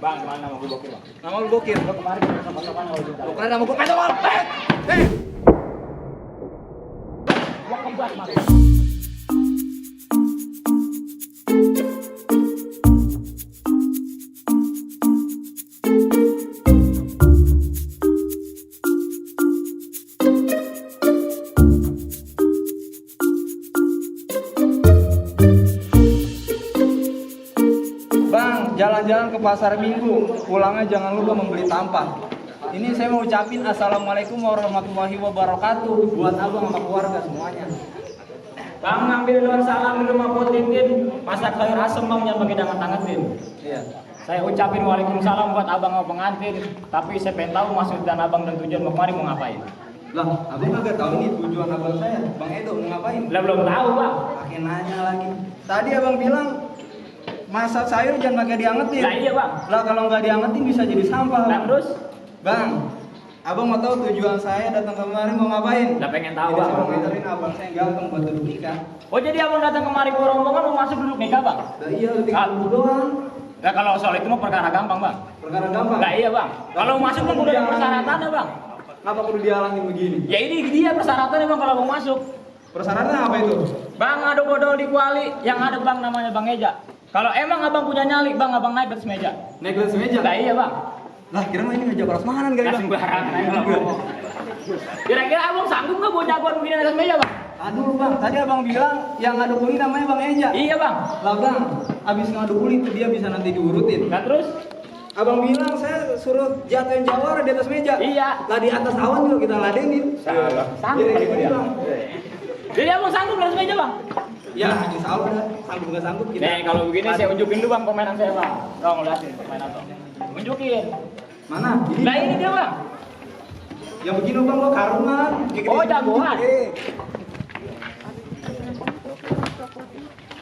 Bang, mana nama gue Bokir, Bang? Nama lu Bokir. Lo kemarin sama-sama kalau cinta. Lu kemarin nama gue Petawal. Gua kembar, Mas. Jalan-jalan ke pasar minggu, pulangnya jangan lupa membeli tampah. Ini saya mau ucapin assalamualaikum warahmatullahi wabarakatuh buat abang sama keluarga semuanya. Bang, ngambil luar salam di rumah Potitin, masak sayur asem bang yang pakai dengan tangan tin. Iya. Saya ucapin waalaikumsalam buat abang sama pengantin, tapi saya pengen tahu maksud dan abang dan tujuan mau kemari mau ngapain. Lah, abang kagak tahu nih tujuan abang saya, Bang Edo mau ngapain? Lah belum tahu bang. Pakai nanya lagi. Tadi abang bilang masak sayur jangan pakai diangetin. Lah iya bang. Lah kalau nggak diangetin bisa jadi sampah. Lah terus? Bang, abang mau tahu tujuan saya datang kemari mau ngapain? Lah pengen tahu Jadi bang. saya mau nganterin abang saya ganteng buat duduk nikah. Oh jadi abang datang kemari bawa rombongan mau masuk duduk nikah bang? Lah iya, tinggal duduk doang. Lah kalau soal itu mah perkara gampang bang. Perkara gampang. Lah iya bang. Kalau masuk kan udah ada persyaratannya bang. Kenapa perlu dihalangin begini? Ya ini dia persyaratannya bang kalau mau masuk. Persyaratannya apa itu? Bang ada bodol di kuali yang ada bang namanya Bang Eja. Kalau emang abang punya nyali bang abang naik ke atas meja. Naik ke atas meja? Lah iya bang. Lah kira mah ini meja prasmanan kali bang. Sembarangan aja kalau kira-kira abang sanggup nggak bawa jagoan begini di atas meja bang? Aduh bang, tadi abang bilang yang ngadu kuli namanya Bang Eja. Iya bang. Lah bang, abis ngadu kuli itu dia bisa nanti diurutin. Nah terus? Abang bilang saya suruh jatuhin jawara di atas meja. Iya. Lah di atas awan juga kita ladenin. Salah. Sanggup Jadi kali gitu dia. bang. Jadi abang sanggup di atas meja bang? Ya, insya Allah dah. Sanggup nggak sanggup kita. Nih kalau begini saya unjukin dulu bang permainan saya bang. Dong liatin permainan dong. Unjukin. Mana? Ini. Lah ini dia bang. Yang begini bang lo karungan. Oh jagoan.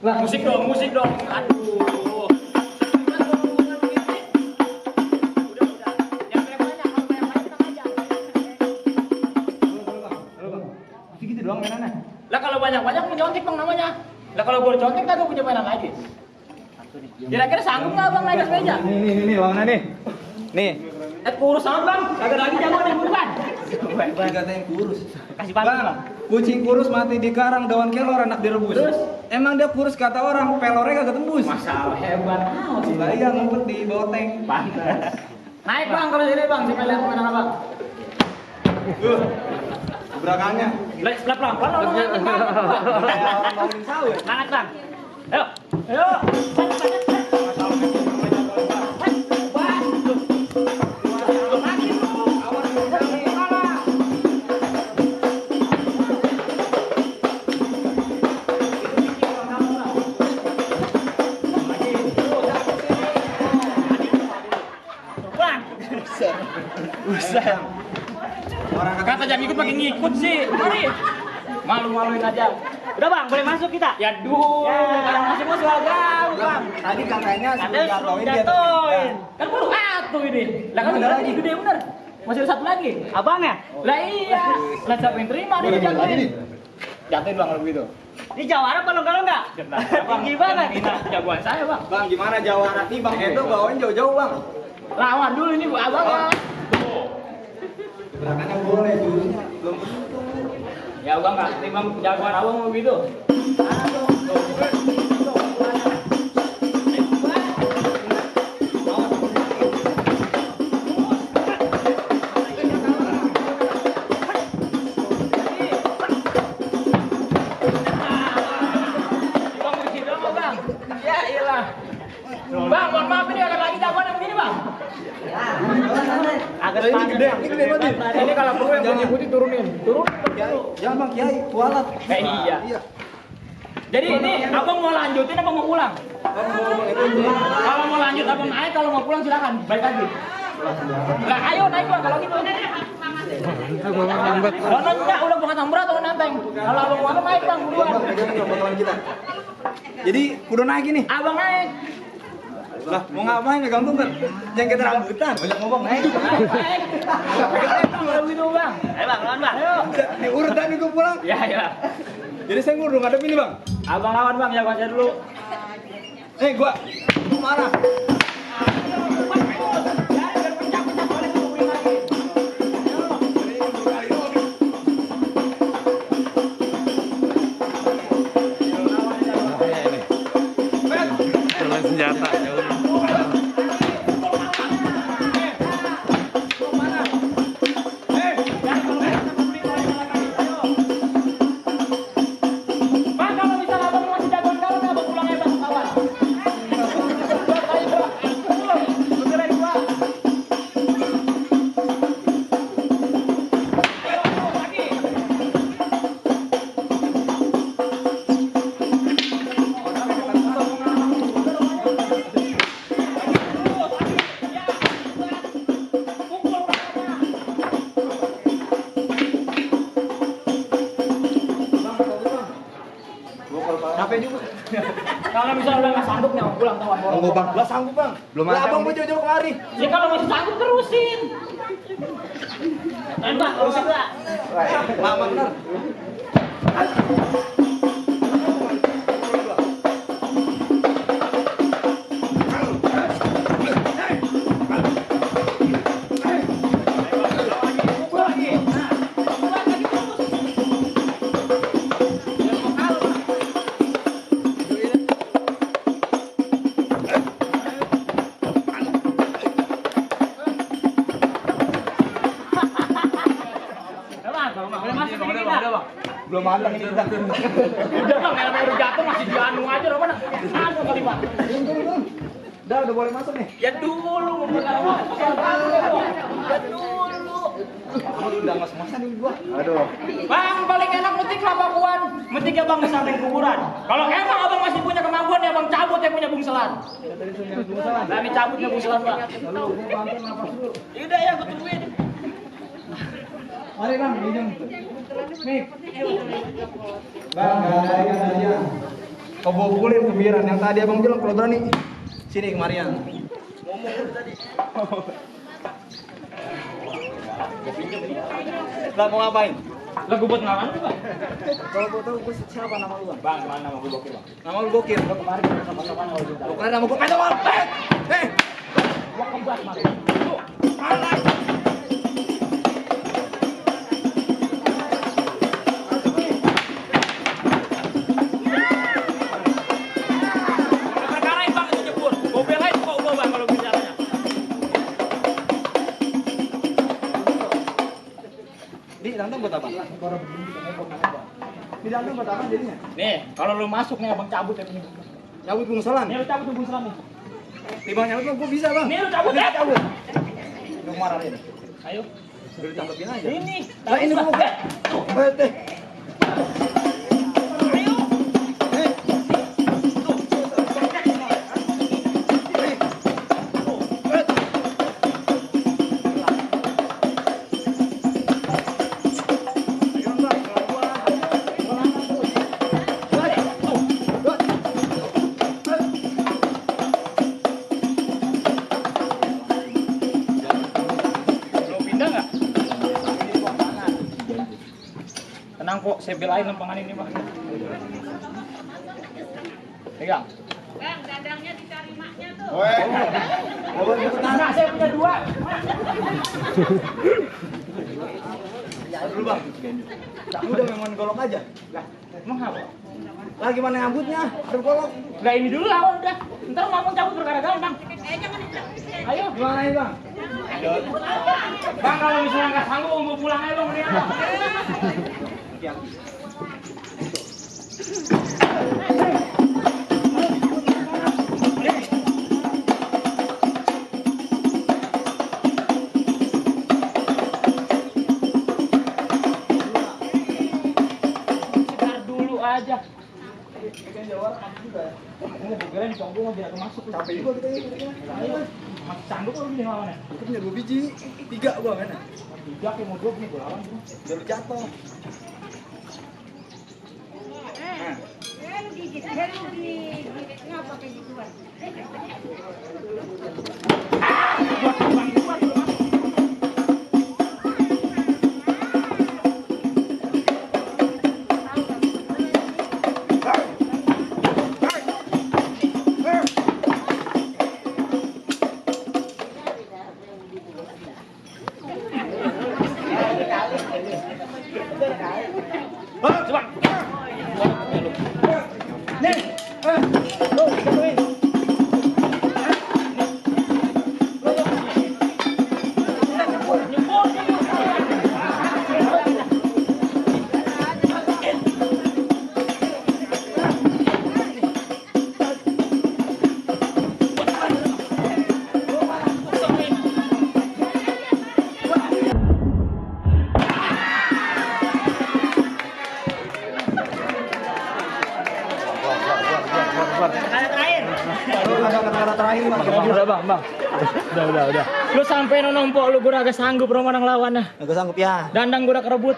Lah Musik dong, musik dong. Aduh. Yang banyak, kalau banyak tenang aja. Masih gitu doang mainannya. Lah kalau banyak-banyak mencontek bang namanya. Lah kalau boleh contek kagak punya mainan lagi. Kira-kira sanggup nggak bang naik atas meja? Nih lawannya nih. Nih. Kurus amat bang, kagak lagi jagoan yang bukan. Dikatain kurus. Kasih bantu bang. Kucing kurus mati di karang, daun kelor anak direbus. Terus? Emang dia kurus kata orang, pelornya kagak tembus. Masalah hebat amat sih. Lah iya ngumpet di bawah tank. Pantas. Naik bang kalau sini bang, saya lihat permainan abang. Gebrakannya. Lah pelan-pelan orang ngangkat bang. Kayak orang bangun sawit. Semangat bang. Ayo, ayo. Buset. Orang Kata jangan ikut pakai ngikut sih. Mari. Malu-maluin aja. Udah bang, boleh masuk kita? Ya duh, yang masih mau soal jauh bang. Tadi katanya Katanya suruh dia jatuhin. Kan baru satu ini. Lah kan Ada udah lagi. gede bener. Masih ada satu lagi. Abang ya? Lah iya. Lah siapa yang terima nih jatuhin? Jatuhin bang kalau begitu. Ini jawara apa lo enggak? Tinggi banget. Jagoan saya bang. Bang gimana jawara nih Bang Edo bawain jauh-jauh Bang. Lawan dulu ini bu abang. Gebrakannya boleh jurusnya belum tentu. Ya bang nggak, ini bang jagoan abang mau begitu. Bang begitu dong bang. Ya iyalah. Bang, mohon maaf ini ada lagi jagoan yang begini bang. Agak Ini gede banget. Ini kalau perlu yang putih-putih turunin. Kiai, jangan Bang Kiai, kualat. Iya. Iya. Jadi ini abang mau lanjutin apa mau pulang? Kalau mau lanjut abang naik, kalau mau pulang silakan balik lagi. Lah ayo naik bang kalau gitu. Kalau enggak udah bukan samberat atau nanteng. Kalau abang mau naik bang buruan. Bakalan kita. Jadi kudu naik ini. Abang naik. Lah mau ngapain megang tumpet? Jangan kita rambutan, banyak ngomong naik. Naik. Kalau gitu bang. Ayo bang, lawan bang. Ayo. Ini urutan nih gue pulang. Ya ya. Jadi saya nguruh ngadep ini Bang. Abang lawan bang, jagoan saya dulu. Gua marah. senjata. Bang, kalau misalnya abang masih jagoan kawan, abang pulangnya bang kawan. Begerain gua. Capek juga. Kalau misalnya udah nggak sanggup nih, abang pulang kawan. Enggak bang, lah sanggup bang. Belum Lah ada. abang mau jauh-jauh kemari. Ya kalau masih sanggup terusin. Tembak, terusin Pak. Lama benar. Boleh masuk ini kita. Belum matang ini kita. Udah bang, yang baru jatuh masih dianu aja, apa nak? Anu kali bang. Udah boleh masuk nih. Ya dulu, ya dulu. Udah mas-masan ini gua. Aduh. Bang, paling enak metik kelapa kuan. Metiknya bang di samping kuburan. Kalau emang abang masih punya kemampuan ya bang, cabut yang punya bungselan. Nah, ini cabutnya bungselan bang. Yaudah ya, gue tungguin. Mari bang, minum. Nih. Bang, nggak ada ikan aja. Kebobolin kembiran yang tadi abang bilang kalau berani. Sini kemarian. Lah mau ngapain? Lagu buat ngawan tuh bang. Kalau gua tahu gua siapa nama lu bang? Bang, mana nama gue bokir bang? Nama lu Gokir. Lo kemarin kita sama-sama kalau kita. Bukan nama gua pedo bang. Hei. Gua kembat mas. Tuh. Perkarain bang itu jebur. Gue belain kok udah bang kalau bicaranya. Di tantang buat apa? Di tantang buat apa jadinya? Nih, kalau lu masuk nih abang cabut ya punya. Cabut bungselan. Nih lu cabut tuh bungselan nih. Timbang nyabut mah gua bisa bang. Nih lu cabut ya. Cabut. Lu marahin. Ayo. Udah ditangkepin aja. Ini. Lah ini gua buka. Teh. Ayo. Mau pindah nggak? Tenang kok, saya belain lempangan ini bang. Pegang. Bang, dadangnya dicari maknya tuh. Nah, saya punya dua. Dulu bang. Udah memang golok aja. Lah, emang apa? Lah gimana ngambutnya? Ada golok. Lah ini dulu lah udah. Ntar ngomong cabut perkara gampang. Jangan Ayo. Gimana ini bang? Bang, kalau misalnya nggak sanggup mau pulang aja bang, mendingan bang. Sebentar dulu aja. Ini bukiran sombong mau biar masuk. Capek juga kita ini. Masih sanggup kalau gini lawannya. Aku punya 2 biji. 3 gua kan. Tiga kayak mau dua nih gue lawan. Biar lu jatuh. lu gigit, ngapa kayak gituan? Coba. Nih. Tuh, jatuhin. Kata terakhir. Ada kata terakhir, Bang. Udah bang. Udah. Lu sampai nonompok lu gua agak sanggup romanang lawan nah. Agak sanggup ya. Dandang gua udah kerebut.